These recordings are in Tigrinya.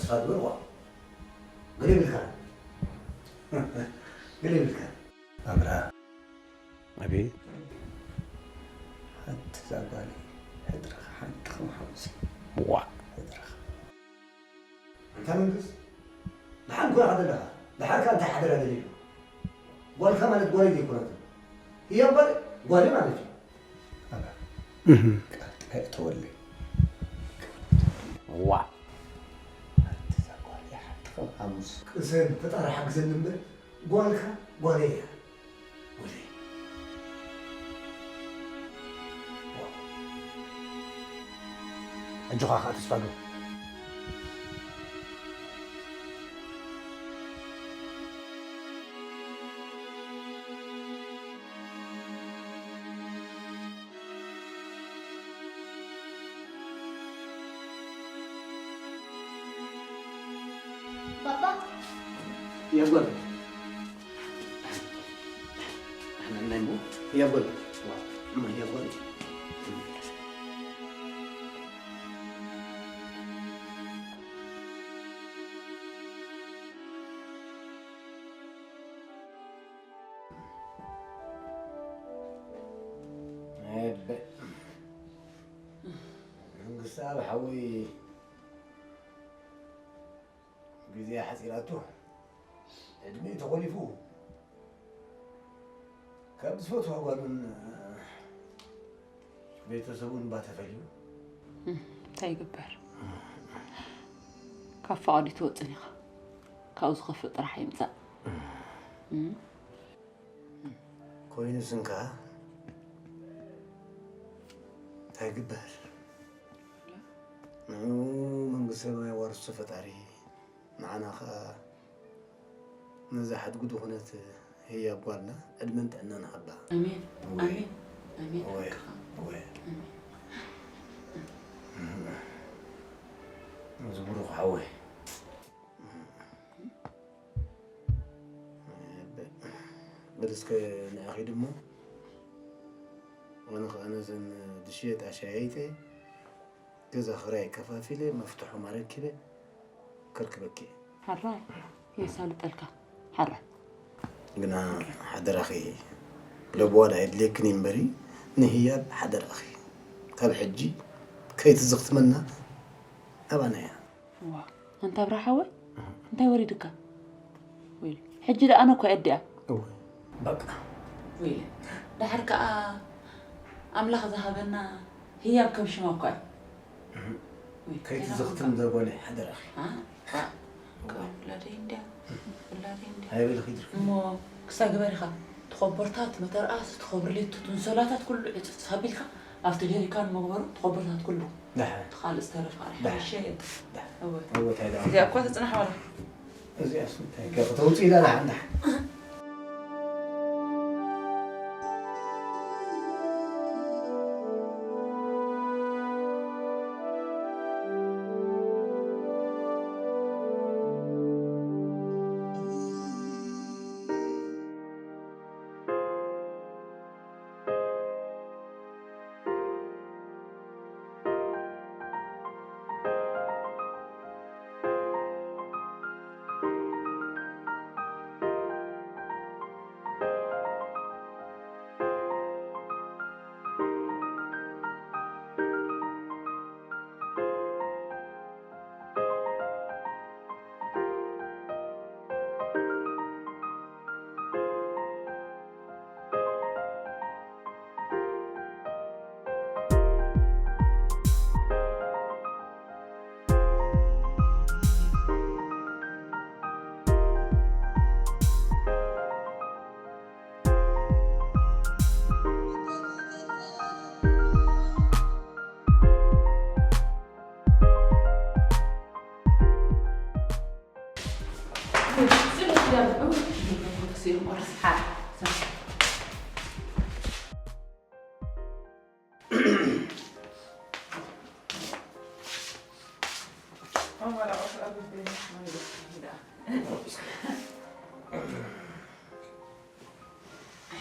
ኣድብር ዋ። ገለ ይብልካ። ገለ ይብልካ። ኣብርሃ። ኣቤት። ሓንቲ እዛ ጓለይ ሕድርኻ ሓንቲ ከም ሓሙስ። ዋ። ሕድርኻ። ኣንታ መንግስ፣ ደሓን ኮ ኢኻ ዘለኻ። ደሓር ከ እንታይ ሓደራ ደሊሉ? ጓልካ ማለት ጓለይ ዘይኮነትን። ህያብ ጓል፣ ጓለይ ማለት እዩ። ኣባ፣ እህ። ቃል ኪዳን እተወለይ። ዋ። ኣንታ እዛ ጓለይ ሓንቲ ከም ሓሙስ። ቅሰን፣ ፈጣሪ ሓግዘኒ እምበር፣ ጓልካ ጓለይ እያ። ወደይ። ዋ። ኣጆኻ ኸኣ ተስፋ ዶ? ባባ። የጎል። ኣነ ናይ ሞ የጎል። ዋ፣ እማ የጎል። እበ። መንግስቲ ኣብ ሓዊ ግዜ ሓጺራቶ፣ ዕድመ ተኾሊፉ፣ ካብ ዝፈትዋ ጓሉን ቤተሰቡን እባ ተፈልዩ። እም፣ እንታይ ይግበር? ካብ ፈቓዱ ኣይትወጽእን ኢኻ። ካብኡ ዝኸፍእ ጥራሕ ኣይምጻእ። እም። ኮይኑ ስንካ እንታይ ይግበር? ንዑ መንግስተ ሰማይ ዋርሶ ፈጣሪ፣ ንዓና ኸኣ ነዛ ሓድጉ ዝኾነት ህያብ ጓልና ዕድመን ጥዕናን ይሃባ። ኣሜን፣ ወይ፣ ኣሜን፣ ኣሜን። ወይ፣ ሓቅኻ። ወይ። ኣሜን። እዚ ብሩኽ ሓወይ። በል እስከ ንኣኺ ድሞ፣ ኣነ ኸኣ ነዘን ዝሽየጣ ሸያይጠይ ገዛ ኽራይ ከፋፊለ መፍትሖም ኣረኪበ ከርክበኪ እየ። ሓራይ የሳልጠልካ። ሓራይ። ግና ሓደራኺ ለብዋዳ የድልየክን እዩ እምበሪ፣ ንህያብ ሓደራኺ ካብ ሕጂ ከይትዝኽትመና ኣባና እያ። ዋ፣ ኣንታ ኣብርሃ ሓወይ፣ እንታይ ወሪድካ? ወይለ፣ ሕጂ ደኣ ኣነ እኮ እየ ኣዲኣ። እወ፣ በቃ። ወይለ፣ ደሓር ከኣ ኣምላኽ ዝሃበና ህያብ ከም ሽማ እኳ እዩ። እህ። ወይ፣ ከይትዘኽትም ከይናኹም ዘበለ ሓደራኺ። ኣ? ኣ? እወ። ውላደይ እንድያ፣ ውላደይ እንድያ። ሃየ በሊ ኺድርኪ። እሞ ክሳብ ግበር ኢኻ፣ ተኾቦርታት፣ መተርኣስ፣ ተኾብርሌቶ፣ ትንሰላታት ኩሉ ዕጽጽ ኣቢልካ ኣብቲ ጀሪካን መግበሩ ተኾቦርታት ኩሉ። ደሓን። እቲ ካልእ ዝተረፈ ደሓን። ሓይሸ የለ። ደሓን። እወ። እወ፣ እንታይ ደኣ? እዚኣ እኳ ትጽናሕ ዋላ። እዚኣስ እንታይ? ከተውጽእ ኢላ ደሓን፣ ደሓን።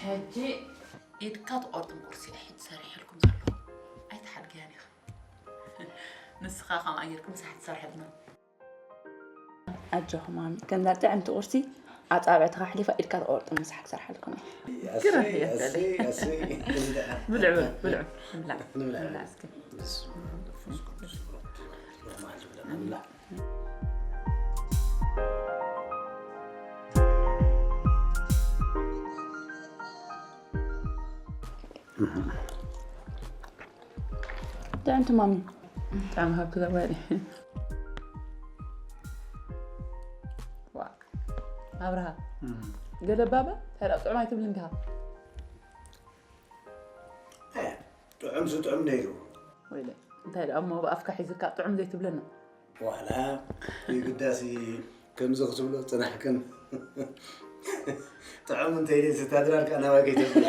ሕጂ ኢድካ ትቆርጥም ቁርሲ ሕጂ ሰሪሐልኩም ዘሎ ኣይትሓድግያን ኢኻ። ንስኻ ከምኣ ጌርኩም ምሳሕ ትሰርሐልና። ኣጆኹም ማሚ፣ ከምዛ ጥዕምቲ ቁርሲ ኣጻብዕትኻ ኣሕሊፋ ኢድካ ትቆርጥ ምሳሕ ክሰርሓልኩም እየ። ግርህ እየ። እሰይ እሰይ። ብልዑ ብልዑ ንብላዕ ንብላዕ እስኪ። ጥዕምቲ ማሚ። ጣዕሚ ሃብቲ ዘባሊ። ዋ ኣብርሃ፣ ገለ ባባ ተራ ጥዑም ኣይትብል እንዲኻ። ጥዑም ስጥዑም ነይሩ። ወይለ እንታይ ደኣ እሞ ብኣፍካ ሒዝካ ጥዑም ዘይትብለና። ዋላ ይግዳሲ ከምዚ ክትብሎ ጽናሕክን ጥዑም እንተይደይ ስታድራልካ ናባይ ከይተብላ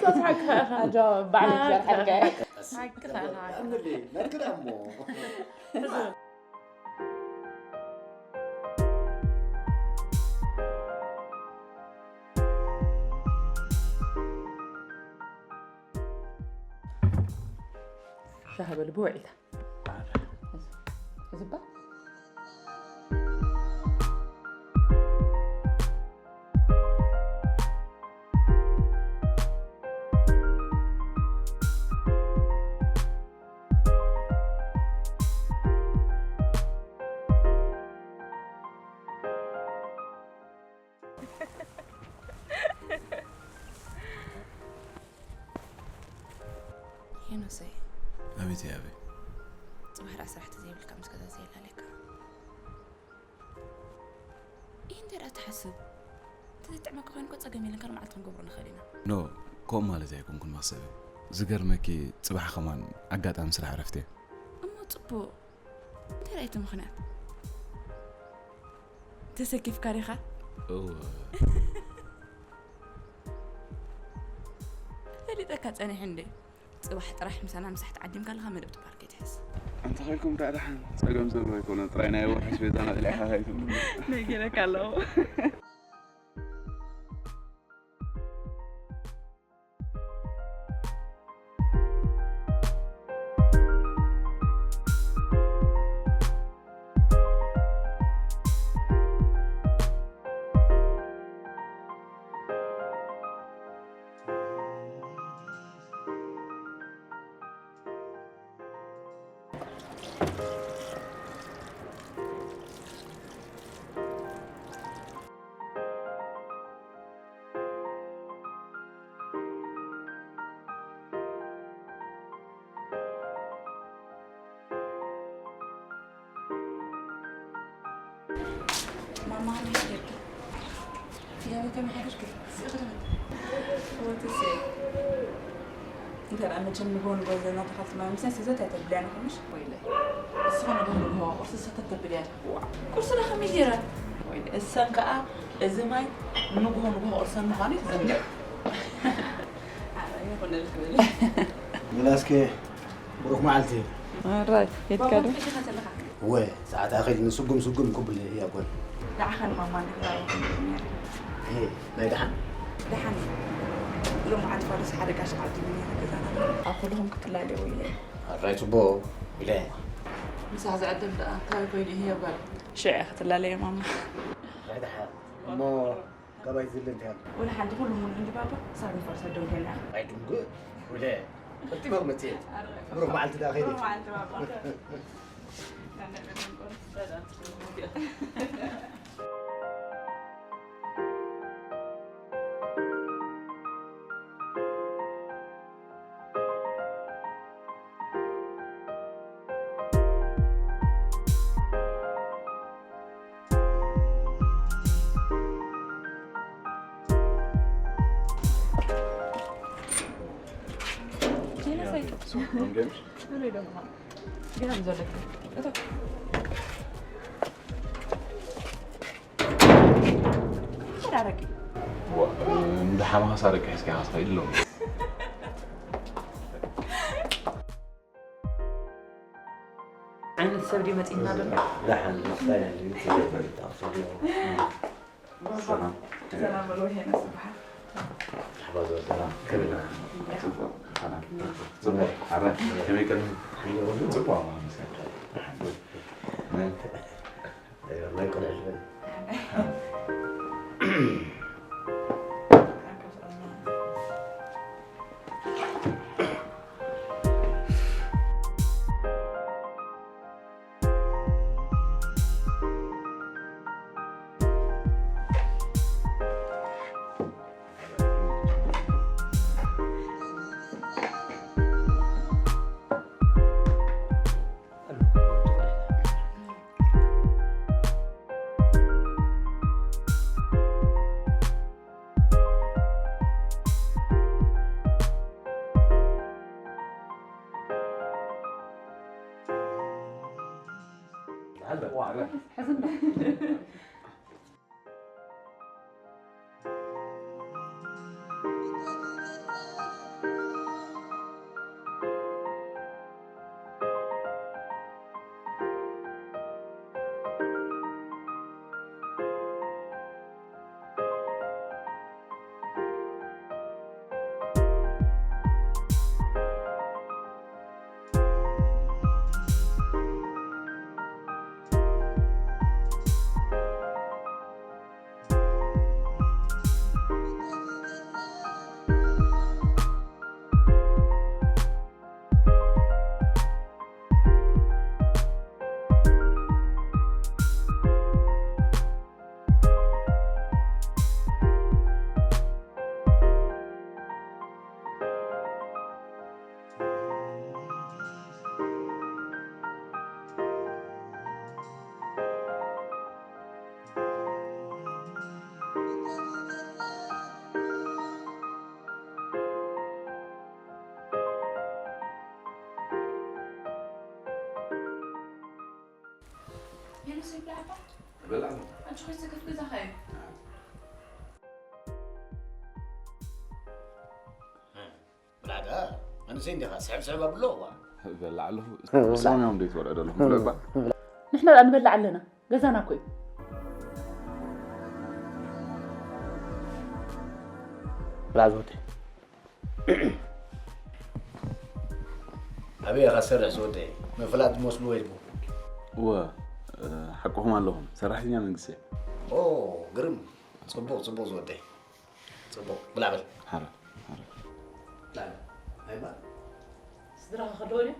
ተስሓቅካ ኢኻ ጃ ባዕለይ ክሰርሓልካ እየ። ሓቅኻ ኢኻ። ናትክዳ እሞ ሻህ በል ብውዒታ። እዚ እባ ሄኖሰይ ኣቤት እየ ኣበይ ፅባሕ ደኣ ስራሕ ተዘይብልካ ምስ ገዛ ዘየላለካ ይህ እንተ ደኣ ትሓስብ እንተዘይጥዕመካ ኮይኑ እኮ ፀገም የለን ካልእ መዓልቲ ክንገብሮ ንኽእል ኢና ኖ ከምኡ ማለት ኣይኮንኩን ማሰብ ዝገርመኪ ፅባሕ ከማን ኣጋጣሚ ስራሕ ዕረፍቲ እየ እሞ ፅቡቅ እንታይ ደኣ እቲ ምኽንያት ተሰኪፍካ ዲኻ እወ ፈሊጠካ ጸኒሐ እንዴ ጽባሕ ጥራሕ ምሳና ምሳሕ ተዓዲምካ ኣለኻ መደብ ትበሃል ከይትሕዝ ኣንተ ኸይድኩም ደኣ ደሓን ጸገም ዘለዎ ኣይኮነን ጥራይ ናይ ወርሒ ኣስቤዛና ጥሊዕኻ ከይትብሉ ነጊረካ ኣለኹ ማማ ከመይ ሓደርኪ? ያበ ከመይ ሓደርኪ? ስእኽሪ ወትሴ እንተ ደኣ መቸም ንጎ ንጎ ዘና ተኻልቲ ማይ ምሳይ ስዘት ኣይተብልያ ንኹምሽ ወይለ እስኻ ንጎ ንጎ ቁርሲ ሰተት ተብልያ ዋ ቁርሲ ዳ ከመይ ገይረ ወይለ እሰን ከኣ እዚ ማይ ንጎ ንጎ ቁርሰን ምዃኑ ይትዘንግዕ ይኹንልክ ብለ ምላስከ ብሩኽ መዓልቲ ራይት ኬድካ ዶ ኢኻ ዘለኻ እወ ሰዓት ኣኺል ንስጉም ስጉም ክብል እያ ጓል ንዓኻ ንማማ ንክዛረበኩም ነይረ እሄ ናይ ደሓን ደሓን ሎምዓንቲ ፋዱስ ሓደ ጋሽ ዓዲ ምን ገዛና ኣብ ኩልኹም ክትላለዩ ኢለ ኣራይ ጽቡቕ ኢለ ምሳሕ ዝዕድም ደኣ እንታይ ኮይኑ ይህዮ ጓል ሽዕ ክትላለየ ማማ ናይ ደሓን እሞ ካባይ ዝል እንታይ ኣሎ ወላ ሓንቲ ኩሉ ሙሉ እንዲ ባባ ክሳብ ንፈርሰ ደው ገላ ኣይ ድንጉ ወለ ቀልጢፈ ክመጽእ እየ ብሩኽ መዓልቲ ደኣ ከይደ እንዳ ሓማስ ኣረቂ ሒዝካ ኢኻ ትኸይድ ኣለኹ ዓይነት ሰብ ድዩ መፂእና ዘሎ ደሓን እንታይ እዩ ትፈልጣ ሰላም ሰላም በሎ ሄና ዝበሃል ሓባዘ ሰላም ከበና። ጽቡቕ። ኣረ፣ ከመይ ቀን? ጽቡቕ፣ ኣማን ይመስገን። ናይ ቆልዑ ዝበል። ሄሎ፣ ሰይድ ብላዕ እባ። በላዕ። ኣንቺ ኮይስ ዘከፍ ገዛኻ እዩ። ብላዕ ደኣ፣ መንእሰይ እንዲኻ፣ ስሕብ ስሕብ ኣብሎ፣ እዋ። በላዕ ኣለኹ። ጾም እዮም ዘይትበልዑ ዘለኹም፣ ብሎ እባ። ንሕና ደኣ ንበልዕ ኣለና፣ ገዛና እኮ እዩ። ብላዕ ዝወደይ። ኣበይ ኢኻ ትሰርሕ ዝወደይ? ምፍላጥ ዝመስሉ ወይ ድሞ? እወ፣ እ፣ ሓቅኹም ኣለኹም። ሰራሕተኛ መንግስቲ እየ። ኦ፣ ግርም። ጽቡቕ፣ ጽቡቕ ዝወደይ። ጽቡቕ። ብላዕ በል። ሓረ፣ ሓረ። ብላዕ በል። ኣይባ። ስድራኻ ከለዉ ድዮም?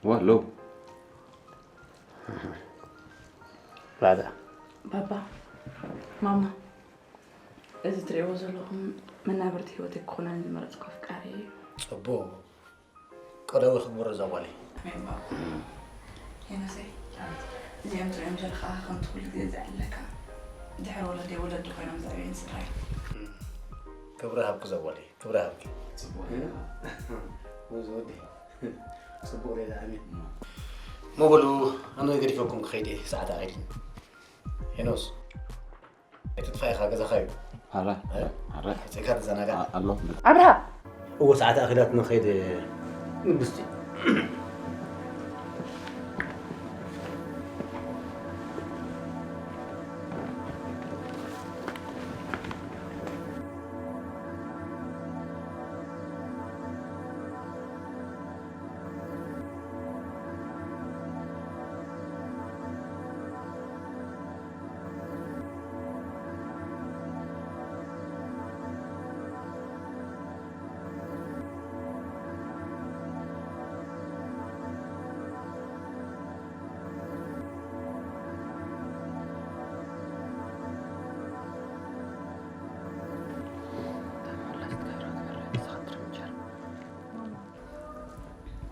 እወ፣ ኣለዉ። ብላዕ በል። ባባ፣ ማማ፣ እዚ ትሪእዎ ዘለኹም መናብርቲ ህይወተይ ክኾነኒ ዝመረጽኩ ኣፍቃሪ እዩ። ጽቡቕ። ቀደዊ ክግበሮ እዛ ጓለይ። ኣሜን ባባ። ሄኖሰይ፣ እዚኦም ትሪኦም ዘለኻ ከምቲ ኩሉ ግዜ ዘዕልለካ፣ ድሕሪ ወለደይ ወለዲ ኮይኖም ዘዕብየኒ ስድራይ። ክብሪ ሃብኪ እዛ ጓለይ፣ ክብሪ ሃብኪ። ጽቡቕ። ወዚ ወዲ። ጽቡቕ ሌላ፣ ኣሜን። እሞ በሉ፣ ኣነ ገዲፈኩም ክኸይድ እየ፣ ሰዓት ኣኺሉ። ሄኖስ። ኣይትጥፋእ ኢኻ፣ ገዛኻ እዩ። ኣረ፣ ኣረ፣ ኣረ። ሓፂእካ ተዘናጋዕ። ኣ-፣ ኣሎ። ኣብርሃ! እወ፣ ሰዓት ኣኺላትና፣ ንኸይድ ንግስቲ።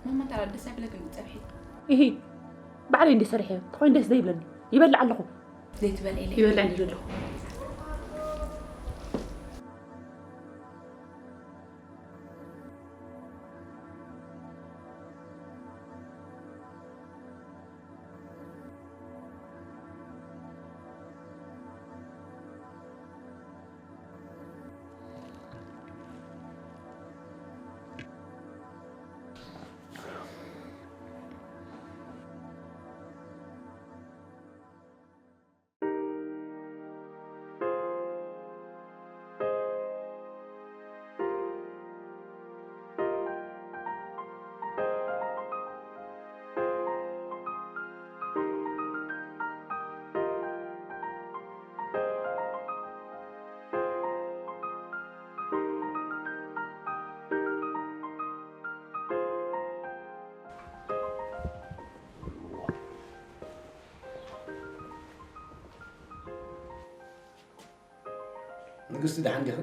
ማማ፣ እንታ ደስ ኣይብለክን ጸብሒ? ኢሂ፣ ባዕለይ እንደ ሰሪሐ፣ ተኾይን ደስ ዘይብለኒ። ይበልዕ ኣለኹ። ዘይትበልዒ ኢለ። ይበልዕ እንደ ዘለኹ። ንግስቲ ደሓን ዲኺ?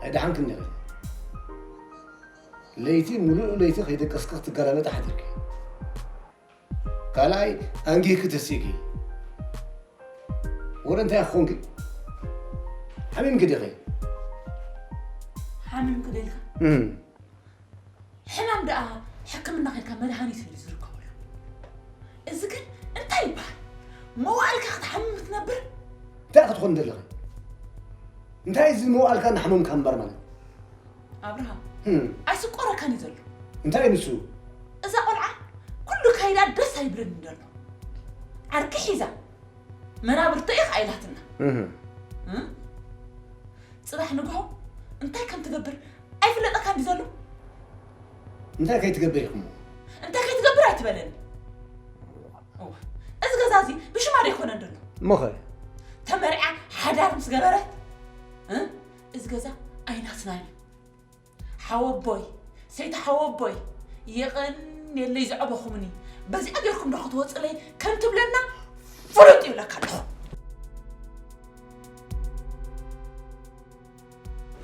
ኣይደሓንክን ዲኺ? ለይቲ፣ ሙሉእ ለይቲ ከይደቀስኪ ክትገላበጢ ሓዲርኪ። ካልኣይ፣ ኣንጊህኪ ተሲእኪ። ወረ እንታይ ክኾንኪ? ሓሚምኪ ዲኺ? ሓሚምኪ ዶ ኢልካ? እም። ሕማም ደኣ ሕክምና ከይድካ መድሃኒት እዩ ዝርከበሉ። እዚ ግን እንታይ ይበሃል? መዋእልካ ክትሓምም ትነብር? እንታይ ክትኾን ዘለኺ? እንታይ እዚ መዋእልካ እናሓመምካ እምበር ማለት? ኣብርሃም፣ እም። ኣይስቆረካን እዩ ዘሎ። እንታይ ንሱ? እዛ ቆልዓ ኩሉ ካይዳ ደስ ኣይብለንን ዘሎ። ዓርኪ ሒዛ መናብርቶ ኢኻ ኢላትና። እህ። እም? ጽባሕ ንግሆ እንታይ ከም ትገብር ኣይፍለጠካን ድዩ ዘሎ? እንታይ ከይትገብር ኢኹም? እንታይ ከይትገብር ኣይትበለኒ። እወ፣ እዚ ገዛ እዚ ብሽማ ዶ ኣይኮነን ዘሎ? እሞ ኸ? ተመርዕያ ሓዳር ምስ ገበረት፣ እ? እዚ ገዛ ኣይናትናን እዩ። ሓወቦይ፣ ሰይቲ ሓወቦይ፣ የቐንየለይ ዘዕበኹምኒ። በዚኣ ጌርኩም ዶ ክትወፅለይ ከም ትብለና ፍሉጥ ይብለካ ኣለኹ።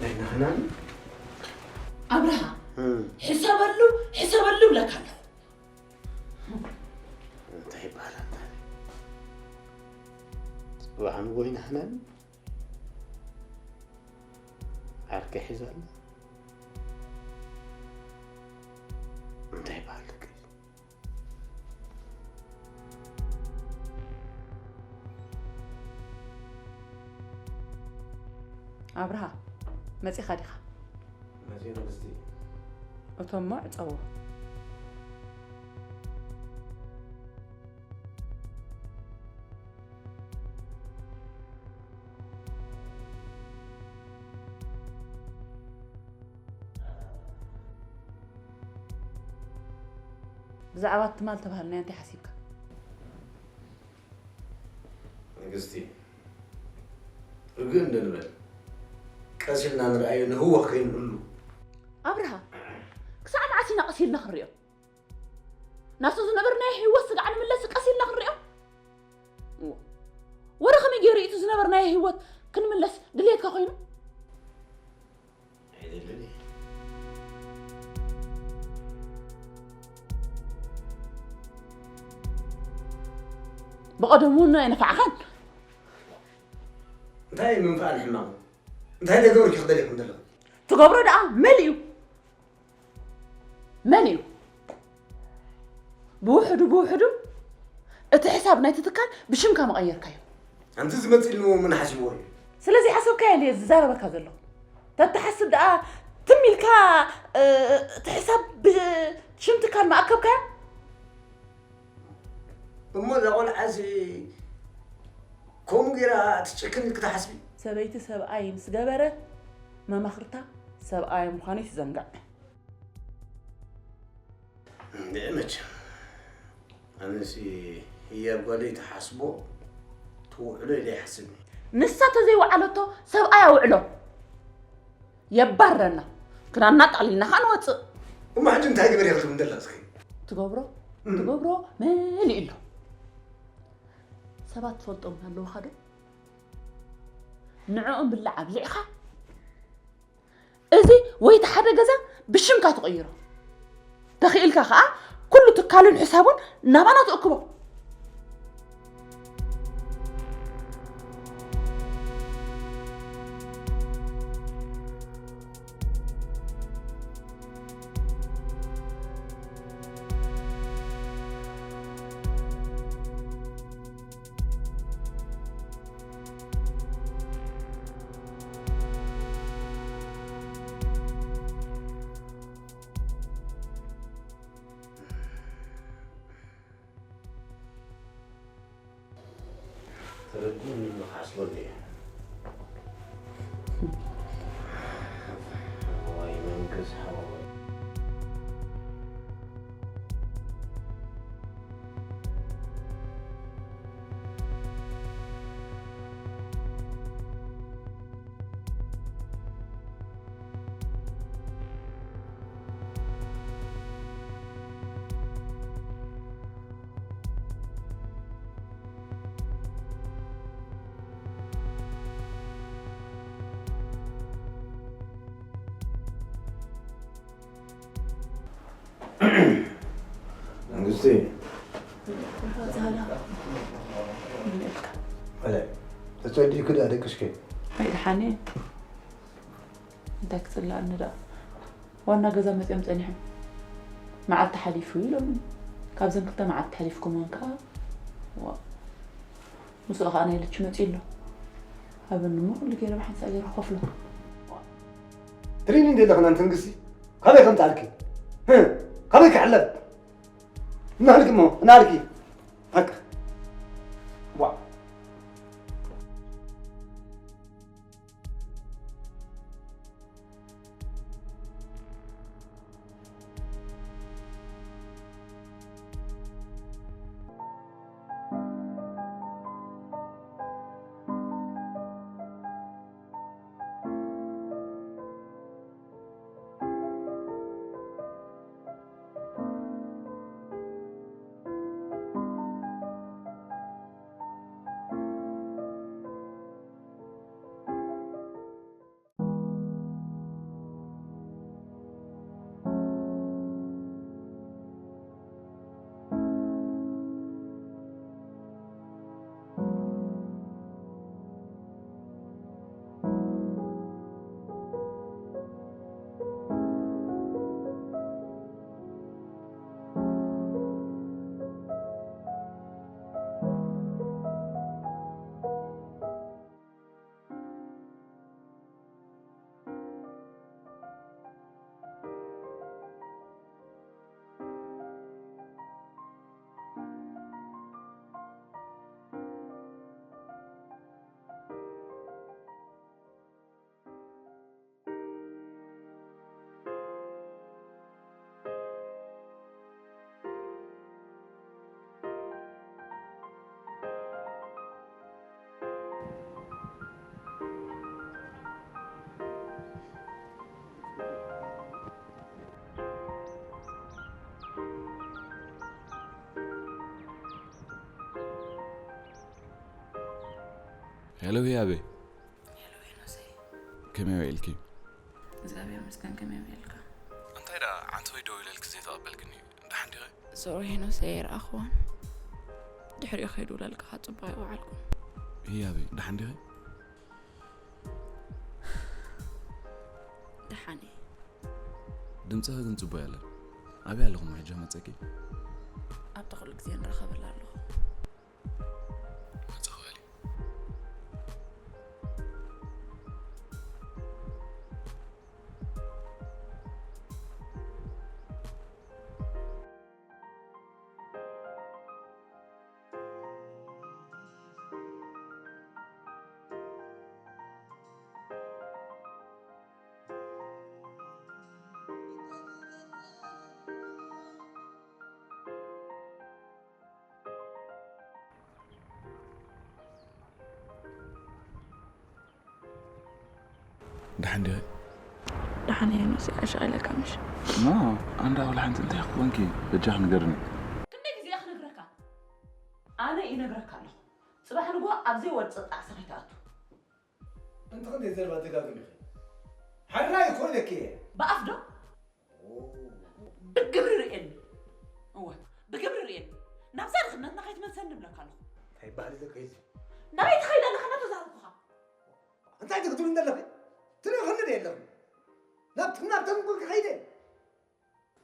ናይ ናህናን ኣብርሃ፣ እም። ሕሰበሉ፣ ሕሰበሉ ይብለካ ኣለኹ። እንታይ ይበሃል ኣንታ? ጽባሕ ንጎይና ሃናን ዓርከይ ሒዛ ኣላ። እንታይ ይበሃል ደቂ? ኣብርሃ፣ መጺኻ ዲኻ? መጺእ ንግስቲ። እቶም እሞ ዕጸዎ። ብዛዕባ ትማል ተባህልና እንታይ ሓሲብካ? ንግስቲ፣ ርግእ እንደ ንበል። ቀስ ኢልና ንርኣዮ ንህወኽ ከይንህሉ። ኣብርሃ፣ ክሳዕ መዓስ ኢና ቀስ ኢልና ክንሪኦ? ናብቲ ዝነበርናዮ ህይወት ስጋዕ ንምለስ ቀስ ኢልና ክንሪኦ? እዎ። ወረ ከመይ ገይሩ እዩ እቲ ዝነበርናዮ ህይወት ክንምለስ ድልየትካ ኮይኑ? ኣይደልን እየ። ብቐደሙ እውን ኣይነፋዕኻን። እንታይ እዩ ምንፋዕን ሕማቕን? እንታይ ተገብርኪ ክደልየኩም ዘለኹ? ትገብሮ ደኣ መን እዩ? መን እዩ? ብውሕዱ ብውሕዱ እቲ ሕሳብ ናይቲ ትካል ብሽምካ መቐየርካዮ። ኣንቲ ዝመጽእ ኢልዎ መን ሓሲብዎ እዩ? ስለዚ ሓሰብካዮ እንድየ ዝዛረበካ ዘለኹ። ተትሓስብ ደኣ ትም ኢልካ፣ እ፣ እቲ ሕሳብ ብሽም ትካል ምኣከብካዮ። እሞ እዛ ቆልዓሲ ከምኡ ጌራ ትጨክን ኢልኪ ትሓስቢ? ሰበይቲ ሰብኣይ ምስ ገበረ መማኽርታ ሰብኣያ ምዃኑ ይትዘንግዕ። እንድዒ መቸም ኣነሲ ህያብ ጓለይ ትሓስቦ ትውዕሎ ኢለ ይሓስብ። ንሳ ተዘይወዓለቶ ሰብኣይ ኣውዕሎ። የባርረና። ክዳንና ጠቕሊልና ኸኣ ንወጽእ። እሞ ሕጂ እንታይ ግበር ኢኽልኩም ደላ እስኪ? ትገብሮ፣ እም። ትገብሮ መሊኡ ኣሎ። ሰባት ትፈልጦም ኣለውኻ ዶ? ንዕኦም ብላዕ ኣብሊዕኻ፣ እዚ ወይ እቲ ሓደ ገዛ ብሽምካ ትቕይሮ። ተኽኢልካ ኸኣ ኩሉ ትካሉን ሕሳቡን ናባና ትእክቦ። ተረዲእኒ ኣሎ ክሓስበሉ እየ። ሓወይ መንግስ ሓወይ። መንግስቲ። ዛላ። ምን ኢልካ? ኣለ። ተጸዲእኩ ደኣ ደቅስኪ። ኣይድሓኒ። እንታይ ክጽላእኒ ደኣ? ዋና ገዛ መጺኦም ጸኒሖም። መዓልቲ ሓሊፉ ኢሎምኒ። ካብዘን ክልተ መዓልቲ ሓሊፍኩም እውን ከኣ፣ ዋ። ምስኡ ኸኣ ናይ ልቹ መጺኡ ኣሎ። ሃበኒ እሞ ኩሉ ገይረ ብሓንሳእ ገይረ ክኸፍሎ። ትሪኒ እንደ ኣለኽና ንትንግስቲ ካበይ ከምጻልኪ? ህ፣ ካበይ ክሕለብ? እናልኪ እሞ፣ እናልኪ። በቃ። ዋ። ሄሎ ህያበይ። ሄሎ ሄኖሰይ። ከመይ ውዒልኪ? እግዚኣብሔር ይመስገን፣ ከመይ ውዒልካ? እንታይ ደኣ ዓንተወይ ደው ኢለልኪ ዘይተቐበልክኒ? ደሓን ዲኺ? ሶሪ ሄኖሰይ፣ ኣይረኣኽዋን። ድሕሪኡ ከይድውለልካ ጽቡቕ ኣይወዓልኩን። ህያበይ፣ ደሓን ዲኺ? ደሓን እየ። ድምፅኺ ግን ጽቡቕ የለን። ኣበይ ኣለኹም ሕጂ መጸኪ? ኣብታ ኩሉ ግዜ ንራኸበላ ኣለኹ። መጸኺ በሊ። ደሓን ዲኺ? ደሓን እየ ኖሲ፣ ኣሻቒለካ ምሽ? ኖ፣ ኣንዳ ወላ ሓንቲ እንታይ ኮንኪ? በጃኺ ንገርኒ። ክንደይ ግዜ እየ ክነግረካ? ኣነ ይነግረካ ኣለኹ። ጽባሕ ንግሆ ኣብ ዘይወጽእ ጣዕሳ ከይትኣቱ። እንተ ክንደይ ዘረባ ትደጋግም ኢኺ። ሓራይ እኮ ኢለኪ እየ። ብኣፍ ዶ? ብግብሪ ርእየኒ። እወ፣ ብግብሪ ርእየኒ። ናብዛ ድኽነትና ከይትመልሰኒ እብለካ ኣለኹ። እንታይ ባህሊ ዘካይድ? ናበይ ትኸይድ ኣለኻ እናተዛረብኩኻ? እንታይ ትክትሉ እንደለኺ? ትልእኽኒ ዶ የለኽን? ናብ፣ ናብ ተንኮል ክኸይደ?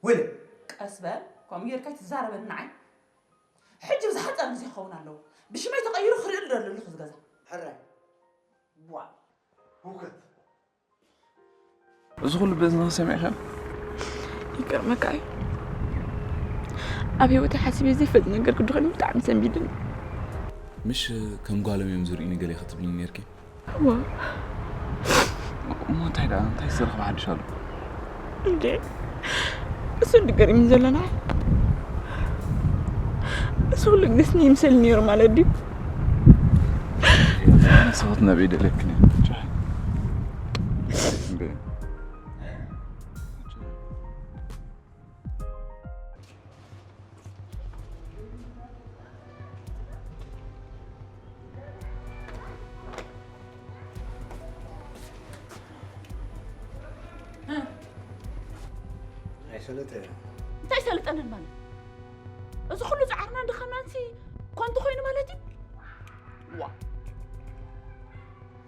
ወይለ። ቀስ በል፣ ከምኡ ጌርካ ኣይትዛረበኒ ንዓይ። ሕጂ ብዝሓጸር ግዜ ክኸውን ኣለዎ። ብሽመይ ተቐይሩ ክርእየሉ ዶ ኣለኹ እዚ ገዛ? ሕራይ። ዋ። ህውከት። እዚ ኩሉ በዝንኺ ሰሚዕኺ? ይገርመካ እዩ። ኣብ ህይወተይ ሓሲበ ዘይፈልጥ ነገር ክድኾኒ ብጣዕሚ ሰንቢድኒ። ምሽ ከም ጓሎም እዮም ዝርእዩኒ ገለ ክትብልኒ ነይርኪ? እዋ። እሞ እንታይ ደኣ፣ እንታይ ዝተረኽበ ሓድሽ ኣሎ? እንዴ፣ እሱ እንዲ ገሪሙኒ ዘሎ ንዓይ። እሱ ኩሉ ግዜ ስኒ ይምሰል ነይሩ ማለት ድዩ? ሰባት ናበይ ደለክን እዮም። ጫይ። እምበይ። ኣይሰለጠ። እንታይ ሰልጠንን ማለት እዚ ኩሉ ጻዕርናን ድኻምናንሲ ኮንቱ ኮይኑ ማለት እዩ። ዋ፣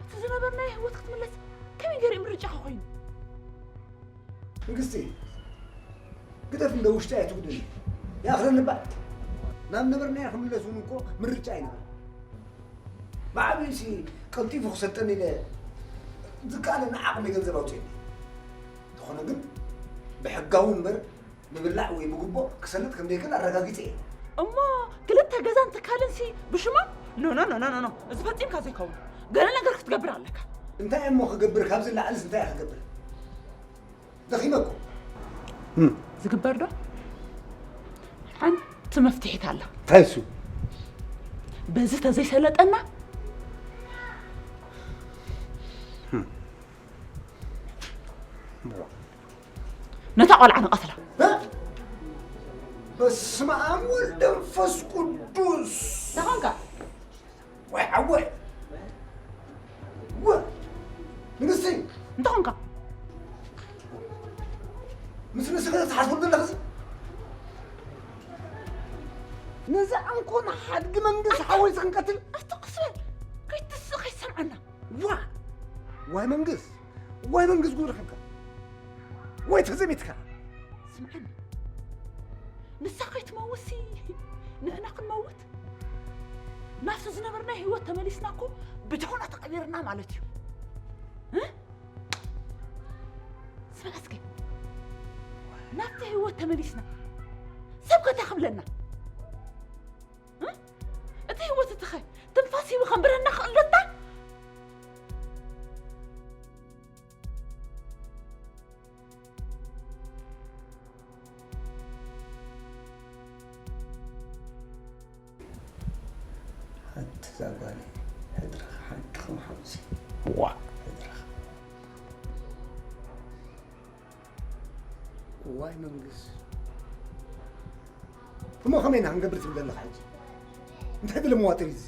እቲ ዝነበርናዮ ህይወት ክትምለስ ከመይ ገይሩ እዩ ምርጫኻ ኮይኑ? ንግስቲ፣ ግደፍ እንደ ውሽጢ ኣይትጉድል። ያኽለንባ ናብ ነበርናዮ ክምለስ እውን እኮ ምርጫ ኣይነበረን። ብዓብዩሲ ቀልጢፉ ክሰልጠኒ ኢለ ዝከኣለኒ ዓቕሚ ገንዘብ ኣውፅኤ። እንተኾነ ግን ብሕጋዊ እምበር ምብላዕ ወይ ምጉቦ ክሰልጥ ከም ዘይክእል ኣረጋጊፀ እየ። እሞ ክልተ ገዛን ትካልን ሲ ብሽሞም? ኖ ኖ ኖ ኖ ኖ፣ እዚ ፈጺምካ ዘይከውን። ገለ ነገር ክትገብር ኣለካ። እንታይ እሞ ክገብር፣ ካብዚ ላዕልስ እንታይ ክገብር? ደኺመ እኮ። ዝግበር ዶ? ሓንቲ መፍትሒት ኣላ። እንታይ እሱ? በዚ ተዘይሰለጠና ነታ ቆልዓ ንቐትላ። በስመ ኣብ ወልድ መንፈስ ቅዱስ። እንታይ ኾንካ? ወይ ሓወይ፣ ወ ንግስቲ፣ እንታይ ኾንካ? ምስ ንስኺ ትሓስቡ ዘለኽሲ፣ ነዚ ኣንኮን ሓድጊ መንግስቲ ሓወይ ክንቀትል። ኣስተቕስበል፣ ከይትስእ ከይሰምዓና። ዋ ዋይ መንግስት፣ ዋይ መንግስት ጉድ ረኺብካ ወይ ተዘሚትካ። ስምዓኒ፣ ንሳ ከይትመውትሲ ንሕና ክንመውት? ናብቲ ዝነበርናዮ ህይወት ተመሊስና እኮ ብደሆና ተቐቢርና ማለት እዩ። እ? ስምዕ እስኪ፣ ናብቲ ህይወት ተመሊስና ሰብ ከ እንታይ ክብለና? እ? እቲ ህይወት እቲ ኸ ትንፋስ ሂቡ ከንብረና ክእል ዶ? ሓንቲ እዛ ጓለይ ሕድርኻ ሓንቲ ከም ሓሙሲ። ዋእ። ሕድርኻ። ዋይ መንግስ። እሞ ከመይ ኢና ክንገብር ትብል ዘለኻ ሕጂ? እንታይ ድለ መዋጥር እዩ እዚ?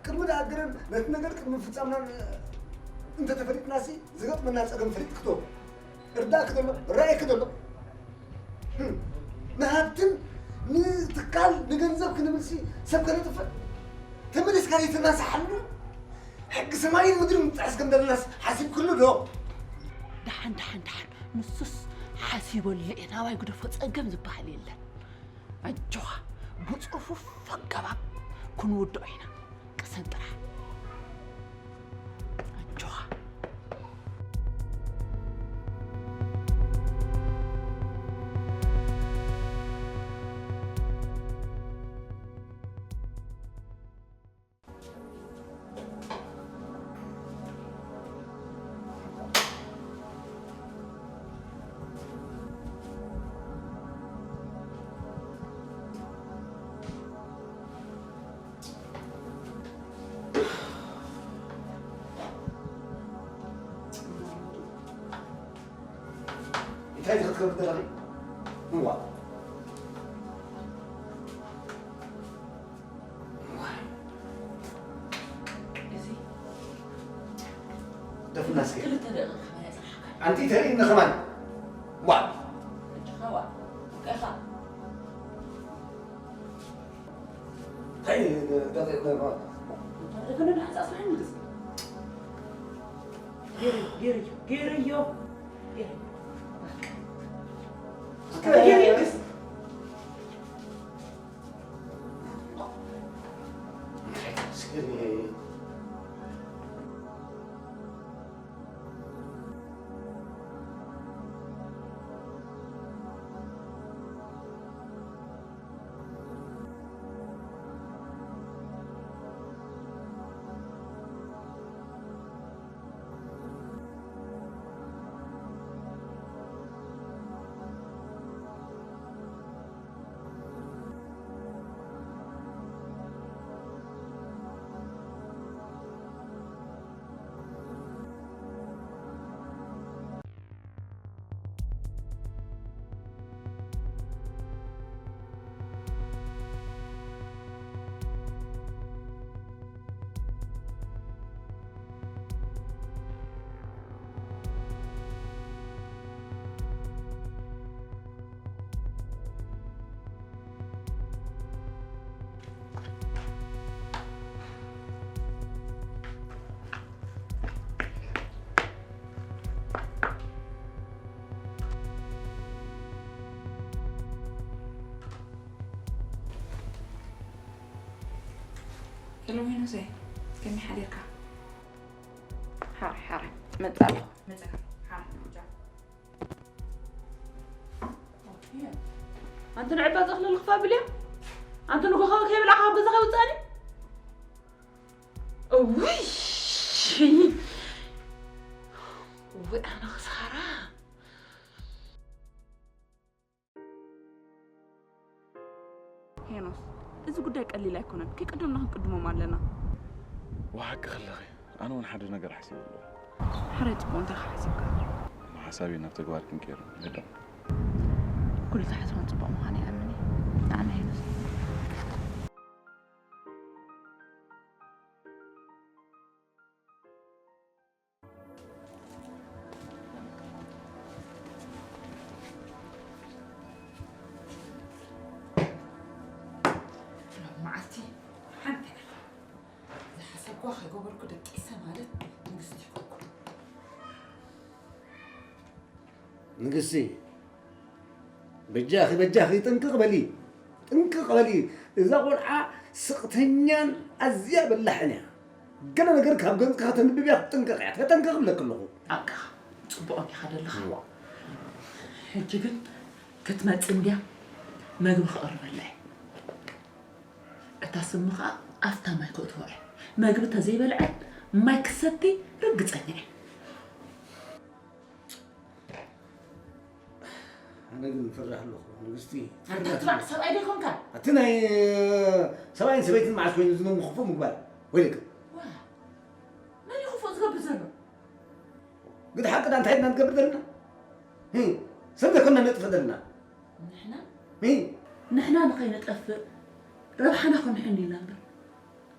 ቅድሚ ደኣግረን ነቲ ነገር ቅድሚ ምፍጻምና እንተተፈሊጥናሲ ዝገጥመና ጸገም ፈሊጥኪ ዶ? እርዳእኪ ደሎ? ራእይኪ ደሎ? ህም። ንሃብትን ንትካል ንገንዘብ ክንብልሲ ሰብ ከነጥፍእ? ተመሊስካ ዘይትናሳሓሉ? ሕጊ ሰማይን ምድርን ምጥሓስ ከም ዘለናስ ሓሲብክሉ ዶ? ደሓን ደሓን ደሓን ንሱስ ሓሲበሉ እየ ናባይ ግደፎ ጸገም ዝበሃል የለን። ኣጆኻ ብጽፉፍ ኣገባብ ክንውድኦ ኢና። ቅሰን ጥራሕ ኣጆኻ። እንታይ ክትገብር ዘለኺ? እዋ። እዚ ደፍና እስኪ። ክልተ ደቂቕ ከማን ያጽናሕካ። ኣንቲ ተርእይኒ ከማን። ዋ። እጅኻ ዋ። ቀኻ። እንታይ ደቂቕ ደማ? ደፍና ደሓን ጻጽናሕኒ ግዜ። ገይረዮ፣ ገይረዮ፣ ገይረዮ። ገይረዮ። እስከ ገይረዮ ግዜ። ሄኖሰይ፣ ከመይ ሓዲርካ? ሓራይ፣ ሓራይ፣ መጻ ኣለኹ። መጻ ኣለኹ። ሓራይ፣ ቻው። ኣንቲ ንዕባ ዘኽለል ክፋ ብልያ? ኣንቲ ንጎኻ ከይበላዕኻ ኣብ ገዛኻ ውጻኒ? እውይ! እውይ፣ ኣነ ክሳራ! ሄኖስ፣ እዚ ጉዳይ ቀሊል ኣይኮነን። ከይቀደምና ክንቅድሞም ኣለና። ወሓቂ ከለኺ፣ ኣነ እውን ሓደ ነገር ሓሲበ ኣለኹ። ሕራይ ጽቡቕ፣ እንታይ ሓሲብካ? ሓሳበይ ናብ ተግባር ክንቀይሮ ንግደም። ኩሉ ዝሓስቦን ጽቡቕ ምዃኑ ይኣምን እየ። ንዓና ሄኖስ። ሎሚ መዓልቲ ሓንቲ እያ። ዝሓሰብክዋ ከይገበርኩ ደቂሰ ማለት ንግስቲ ይኮንኩ። ንግስቲ፣ በጃኺ፣ በጃኺ ጥንቅቕ በሊ፣ ጥንቅቕ በሊ። እዛ ቆልዓ ስቕተኛን ኣዝያ በላሕን እያ። ገለ ነገር ካብ ገጽካ ከተንብብ እያ፣ ክትጥንቀቕ እያ። ተጠንቀቕ እብለኪ ኣለኹ። ሓቅኻ፣ ጽቡቕ ጌኻ ዘለኻ። እዋ። ሕጂ ግን ክትመጽእ እንድያ፣ መግቢ ክቕርበላ እየ። እታ ስሚ ኸኣ ኣፍታ ማይ ከእትዋ እየ። መግቢ ተዘይበልዐት ማይ ክትሰቲ ርግጸኛ እየ። ኣነ ግን እፈርሕ ኣለኹ፣ ንግስቲ። ኣንታ ትባዕ ሰብኣይ ዶ ይኮንካ? እቲ ናይ ሰብኣይን ሰበይትን መዓስ ኮይኑ ዝነሙ ክፉእ ምግባር? ወይለክ። ዋ፣ መን እዩ ክፉእ ዝገብር ዘሎ? ግደ ሓቂ ዳ እንታይ ኢና ንገብር ዘለና? ሂ፣ ሰብ ዘይኮንና ነጥፍእ ዘለና። ንሕና? ሂ። ንሕና ንኸይንጠፍእ ረብሓና ክንሕን ኢና እምበር።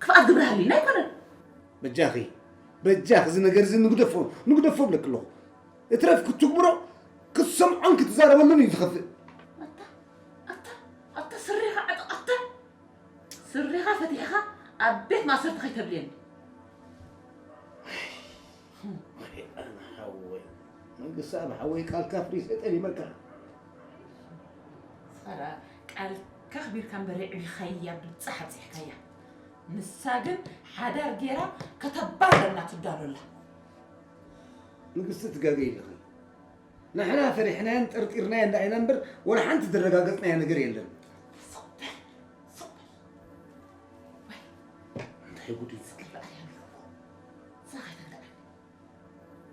ክፍኣት ግብሪ ሃልዩና ኣይኮነን። በጃኺ፣ በጃኺ፣ እዚ ነገር እዚ ንግደፎ፣ ንግደፎ እብለኪ ኣለኹ። እትረፍ ክትግብሮ፣ ክትሰምዖን ክትዛረበሉን እዩ ዝኸፍእ። ኣታ፣ ኣታ፣ ኣታ፣ ስሪኻ ዕጠቕ፣ ኣታ፣ ስሪኻ ፈቲሕኻ ኣብ ቤት ማእሰርቲ ከይተብልየኒ። ኣነ ሓወይ፣ መንግስቲ ኣብ ሓወይ ቃልካ ኣፍሪሰ ጠሊመካ። ሳራ፣ ቃልካ ኣኽቢርካ እምበር የዕቢኻያ፣ ብጻሕ ኣብጺሕካያ። ንሳ ግን ሓዳር ጌራ ከተባርረና ትዳሎ ኣላ። ንግስቲ፣ ትጋገይ ኣለኺ። ንሕና ፈሪሕናያን ጠርጢርናያን ደኣ ኢና እምበር፣ ወላ ሓንቲ ዝረጋገጽናዮ ነገር የለን። ስቕ በል፣ ስቕ በል። ወይ፣ እንታይ ጉድ እዩ? ዝግባእ እያ። እዛ ከይተግዳእኒ።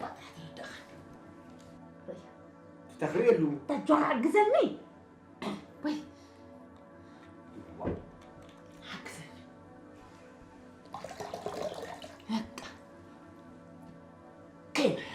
ባጣሕ ተረዳእኻ። ወይ። ተኽርየሉ። በጃኻ ሓግዘኒ። ወይ። ሓግዘኒ። በቃ። ከይምሕራ።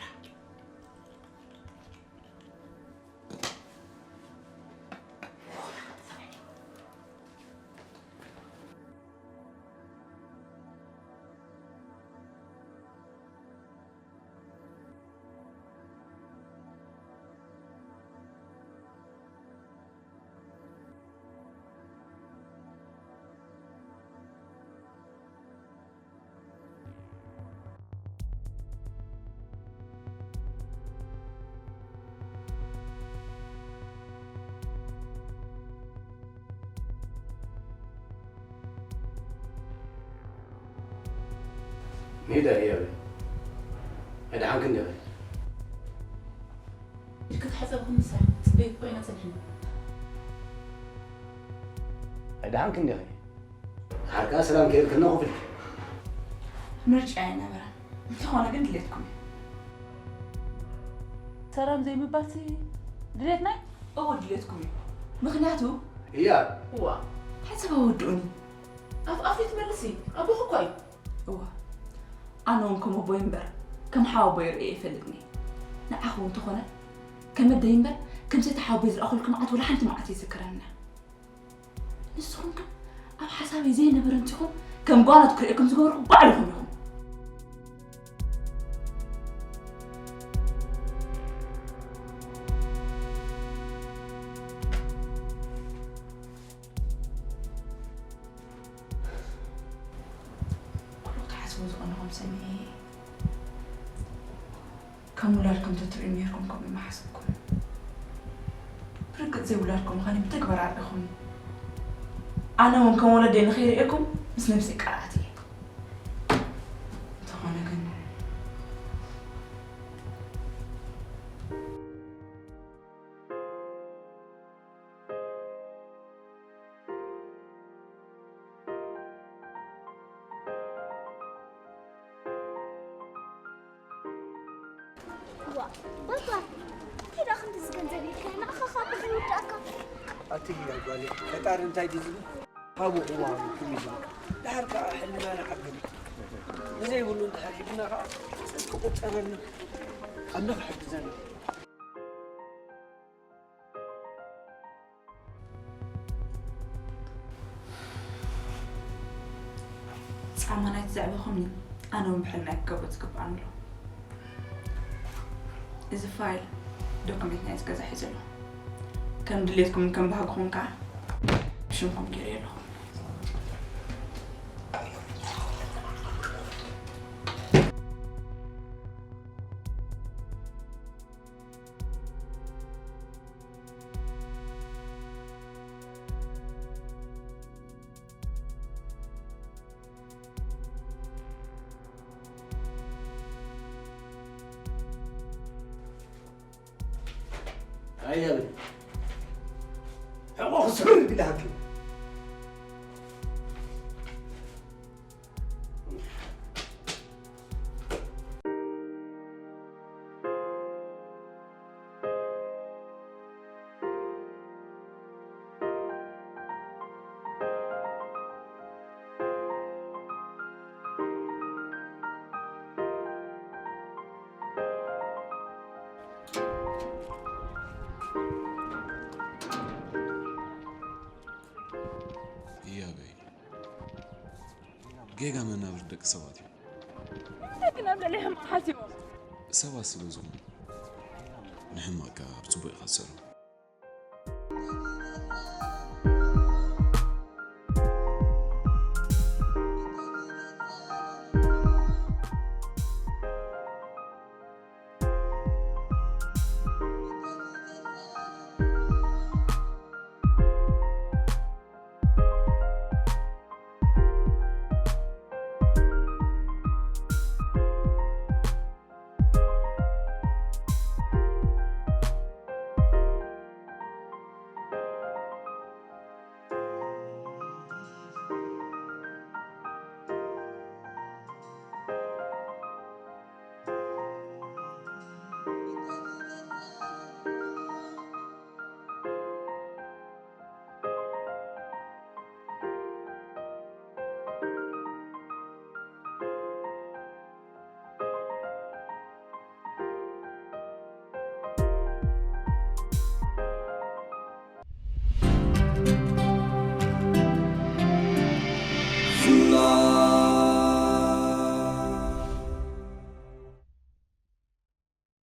ሜዳ ህያበይ፣ ኣይደሓንክን ዲኺ? ክትሓጸብ ክምሳ ጽበይ ኮይና ጸኒሕና። ኣይደሓንክን ዲኺ? ደሓር ከኣ ሰላም ከይልክና ኮፍ ኢልኪ። ምርጫ ኣይነበረን። እንተኾነ ግን ድሌትኩም እዩ። ሰላም ዘይምባልሲ ድሌትና እዩ? እወ፣ ድሌትኩም እዩ። ምኽንያቱ? እያ። እዋ። ሓሳብ ኣወድኡኒ። ኣፍ ኣፍ ትመልሲ፣ ኣቦኺ እኳ እዩ። እዋ። ኣነ እውን ከም ኣቦይ እምበር ከም ሓወቦይ ርእየ ኣይፈልጥን እየ። ንዓኹም እንተኾነ ከም ኣደይ እምበር ከም ሰይቲ ሓወቦይ ዝረኣኹልኪ መዓት ወላ ሓንቲ መዓት ኣይዝክረንን እያ። ንስኹም ግን ኣብ ሓሳበይ ዘይነበረ እንቲኹም ከም ጓኖት ክርእየኩም ዝገበርኩ ባዕልኹም ኢኹም። ኩሉ ክትሓስቡ ዝቐነኹም ሰሚዐ ከም ውላድኩም ተትርእዩ ነይርኩም ከምኡ ምሓሰብኩን። ብርግጽ ዘይውላድኩም ምዃነይ ብተግባር ኣርኢኹምኒ። ኣነ እውን ከም ወለደይ ንኸይርእየኩም ምስ ነብሰይ ይቃላዓት እየ። ባባ፣ እንታይ ደኣ ክንድዚ ገንዘብ ኢልካ ንዓኻ ካብ ብኽሪ ይወዳእካ? ኣቲ ህያ ጓለይ፣ ፈጣሪ እንታይ ድዩ ዝብል? ሃቡ እዋኑ ክም እዩ ዝብል። ድሓር ከኣ ሕልና ንዓግም። ንዘይብሉ እንድሕር ሂብና ከኣ ጽድቂ ቁጠበልና። ኣምላኽ ይሕግዘና። ጻማ ናይቲ ዘዕበኹምኒ ኣነ እውን ብሕልናይ ክገብሮ ዝግብኣኒ ኣሎ። እዚ ፋይል ዶክመንት ናይቲ ገዛ ሒዙ ኣሎ። ከም ድሌትኩምን ከም ባህግኹምን ከዓ ብሽምኩም ገይረዮ ኣለኹ። ኣየበል ሕቆ ክስብር ቢላሃኪ እያበይ ጌጋ መናብር ደቂ ሰባት እዩ። ግን ኣብ ልዕሊ ሕማቕ ሓሲቦም ሰባት ስለ ዝኾኑ ንሕማቕ ከዓ ብፅቡቅ ኢኻ ትሰርሖ።